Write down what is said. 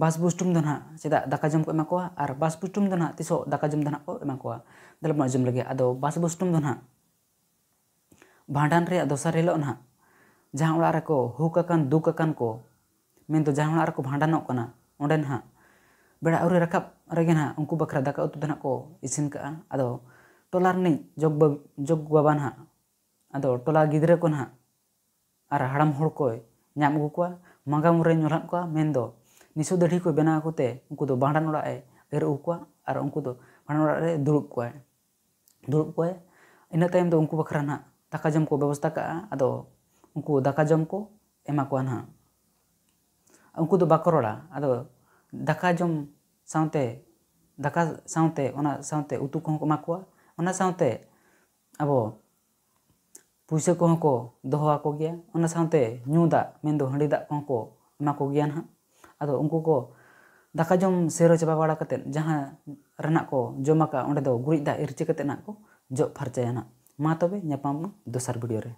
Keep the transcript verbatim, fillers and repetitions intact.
ᱵᱟᱥ ᱵᱩᱥᱴᱩᱢ ᱫᱚ ᱱᱟᱦᱟᱜ ᱪᱮᱫᱟᱜ ᱫᱟᱠᱟ ᱡᱚᱢ ᱠᱚ ᱮᱢᱟ ᱠᱚᱣᱟ ᱟᱨ ᱵᱟᱥ ᱵᱩᱥᱴᱩᱢ ᱫᱚ ᱱᱟᱦᱟᱜ ᱛᱤᱥᱚᱜ ᱫᱟᱠᱟ ᱡᱚᱢ ᱫᱚ ᱱᱟᱦᱟᱜ ᱠᱚ ᱮᱢᱟ ᱠᱚᱣᱟ? ᱫᱮᱞᱟ ᱵᱚᱱ ᱟᱸᱡᱚᱢ ᱞᱮᱜᱮ᱾ ᱟᱫᱚ ᱵᱟᱥ ᱵᱩᱥᱴᱩᱢ ᱫᱚ ᱱᱟᱦᱟᱜ ᱵᱷᱟᱸᱰᱟᱱ ᱨᱮᱭᱟᱜ ᱫᱚᱥᱟᱨ ᱦᱤᱞᱳᱜ ᱱᱟᱦᱟᱜ ᱡᱟᱦᱟᱸ ᱚᱲᱟᱜ ᱨᱮᱠᱚ ᱦᱩᱠ ᱟᱠᱟᱱ ᱫᱩᱠ ᱟᱠᱟᱱ ᱠᱚ, ᱢᱮᱱᱫᱚ ᱡᱟᱦᱟᱸ ᱚᱲᱟᱜ ᱨᱮᱠᱚ ᱵᱷᱟᱸᱰᱟᱱᱚᱜ ᱠᱟᱱᱟ, ᱚᱸᱰᱮ ᱱᱟᱦᱟᱜ ᱵᱮᱲᱟ ᱟᱹᱣᱨᱤ ᱨᱟᱠᱟᱵ ᱨᱮᱜᱮ ᱱᱟᱦᱟᱜ ᱩᱱᱠᱩ ᱵᱟᱠᱷᱨᱟ ᱫᱟᱠᱟ ᱩᱛᱩ ᱫᱚ ᱱᱟᱦᱟᱜ ᱠᱚ ᱤᱥᱤᱱ ᱠᱟᱜᱼᱟ᱾ ᱟᱫᱚ ᱴᱚᱞᱟ ᱨᱤᱱᱤᱡ ᱡᱚᱜᱽ ᱵᱟ-, ᱡᱚᱜᱽ ᱵᱟᱵᱟ ᱱᱟᱦᱟᱜ ᱟᱫᱚ ᱴᱚᱞᱟ ᱜᱤᱫᱽᱨᱟᱹ ᱠᱚ ᱱᱟᱦᱟᱜ ᱟᱨ ᱦᱟᱲᱟᱢ ᱦᱚᱲ ᱠᱚᱭ ᱧᱟᱢ ᱟᱹᱜᱩ ᱠᱚᱣᱟ, ᱢᱟᱸᱜᱟ ᱢᱩᱨᱮ ᱧᱩᱨᱦᱟᱫ ᱠᱚᱣᱟ, ᱢᱮᱱᱫᱚ ᱱᱤᱥᱩ ᱫᱟᱹᱲᱦᱤ ᱠᱚ ᱵᱮᱱᱟᱣ ᱠᱚᱛᱮ ᱩᱱᱠᱩ ᱫᱚ ᱵᱷᱟᱸᱰᱟᱱ ᱚᱲᱟᱜ ᱮ ᱟᱹᱨ ᱟᱹᱜᱩ ᱠᱚᱣᱟ ᱟᱨ ᱩᱱᱠᱩ ᱫᱚ ᱵᱷᱟᱸᱰᱟᱱ ᱚᱲᱟᱜ ᱨᱮ ᱫᱩᱲᱩᱵ ᱠᱚᱣᱟᱭ, ᱫᱩᱲᱩᱵ ᱠᱚᱣᱟᱭ᱾ ᱤᱱᱟᱹ ᱛᱟᱭᱚᱢ ᱫᱚ ᱩᱱᱠᱩ ᱵᱟᱠᱷᱨᱟ ᱱᱟᱦᱟᱜ ᱫᱟᱠᱟ ᱡᱚᱢ ᱠᱚ ᱵᱮᱵᱚᱥᱛᱟ ᱠᱟᱜᱼᱟ᱾ ᱟᱫᱚ ᱩᱱᱠᱩ ᱫᱟᱠᱟ ᱡᱚᱢ ᱠᱚ ᱮᱢᱟ ᱠᱚᱣᱟ ᱱᱟᱦᱟᱜ᱾ ᱩᱱᱠᱩ ᱫᱚ ᱵᱟᱠᱚ ᱨᱚᱲᱟ᱾ ᱟᱫᱚ ᱫᱟᱠᱟ ᱡᱚᱢ ᱥᱟᱶᱛᱮ, ᱫᱟᱠᱟ ᱥᱟᱶᱛᱮ, ᱚᱱᱟ ᱥᱟᱶᱛᱮ ᱩᱛᱩ ᱠᱚᱦᱚᱸ ᱠᱚ ᱮᱢᱟ ᱠᱚᱣᱟ, ᱚᱱᱟ ᱥᱟᱶᱛᱮ ᱟᱵᱚ ᱯᱩᱭᱥᱟᱹ ᱠᱚᱦᱚᱸ ᱠᱚ ᱫᱚᱦᱚ ᱟᱠᱚ ᱜᱮᱭᱟ, ᱚᱱᱟ ᱥᱟᱶᱛᱮ ᱧᱩ ᱫᱟᱜ, ᱢᱮᱱᱫᱚ ᱦᱟᱺᱰᱤ ᱫᱟᱜ ᱠᱚᱦᱚᱸ ᱠᱚ ᱮᱢᱟ ᱠᱚ ᱜᱮᱭᱟ ᱱᱟᱦᱟᱜ᱾ ᱟᱫᱚ ᱩᱱᱠᱩ ᱠᱚ ᱫᱟᱠᱟ ᱡᱚᱢ ᱥᱟᱹᱨᱟᱹ ᱪᱟᱵᱟ ᱵᱟᱲᱟ ᱠᱟᱛᱮᱫ ᱡᱟᱦᱟᱸ ᱨᱮᱱᱟᱜ ᱠᱚ ᱡᱚᱢ ᱟᱠᱟᱫ, ᱚᱸᱰᱮ ᱫᱚ ᱜᱩᱨᱤᱡ ᱫᱟᱜ ᱤᱨᱪᱤ ᱠᱟᱛᱮᱫ ᱱᱟᱦᱟᱜ ᱠᱚ ᱡᱚᱜ ᱯᱷᱟᱨᱪᱟᱭᱟ ᱱᱟᱦᱟᱜ᱾ ᱢᱟ ᱛᱚᱵᱮ ᱧᱟᱯᱟᱢ ᱵᱚᱱ ᱫᱚᱥᱟᱨ video ᱨᱮ᱾